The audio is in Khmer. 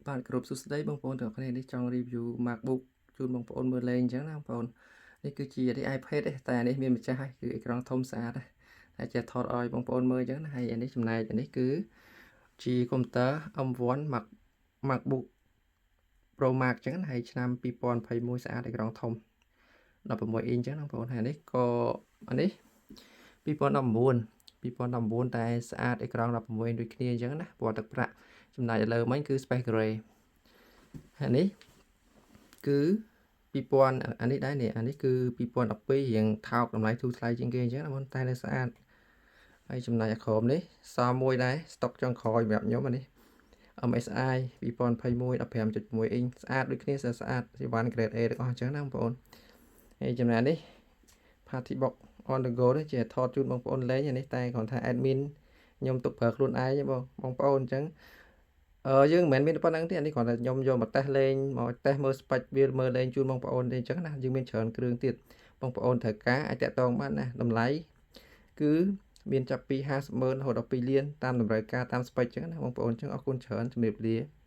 បាទគោរពសួស្តីបងប្អូនទាំងអស់គ្នានេះចង់ review MacBook ជូនបងប្អូនមើលលេងអញ្ចឹងណាបងប្អូននេះគឺជានេះ iPad ទេតែអានេះមានម្ចាស់ហើយគឺអេក្រង់ធំស្អាតណាតែចេះថតឲ្យបងប្អូនមើលអញ្ចឹងណាហើយអានេះចំណែកអានេះគឺជាកុំព្យូទ័រ M1 MacBook Pro Max អញ្ចឹងណាហើយឆ្នាំ2021ស្អាតអេក្រង់ធំ16អ៊ីងអញ្ចឹងណាបងប្អូនហើយអានេះក៏អានេះ2019 2019តែស្អាតអេក្រង់16ដូចគ្នាអញ្ចឹងណាពណ៌ទឹកប្រាក់ចំណែកលើមិញគឺ Space Gray ហើយនេះគឺ2000អានេះដែរនេះអានេះគឺ2012រៀងថោកតម្លៃធូរថ្លៃជាងគេអញ្ចឹងណាបងតែនៅស្អាតហើយចំណែកអាក្រោមនេះសល់មួយដែរស្តុកចុងក្រោយសម្រាប់ខ្ញុំអានេះ MSI 2021 15.6អ៊ីងស្អាតដូចគ្នាស្អាតអីវ៉ាន់ grade A ទាំងអស់អញ្ចឹងណាបងប្អូនហើយចំណែកនេះ Party Box on the go នេះជាថតជូនបងប្អូនលេងអានេះតែគ្រាន់ថា admin ខ្ញុំទុកប្រើខ្លួនឯងបងបងប្អូនអញ្ចឹងអឺយើងមិនមែនមានប៉ុណ្្នឹងទេអានេះគ្រាន់តែខ្ញុំយកមកតេស្តលេងមកតេស្តមើល spec វាមើលលេងជូនបងប្អូនទេអញ្ចឹងណាយើងមានច្រើនគ្រឿងទៀតបងប្អូនត្រូវការអាចតាក់ទងបានណាតម្លៃគឺមានចាប់ពី50ម៉ឺនរហូតដល់2លានតាមតម្រូវការតាម spec អញ្ចឹងណាបងប្អូនអញ្ចឹងអរគុណច្រើនជំរាបលា។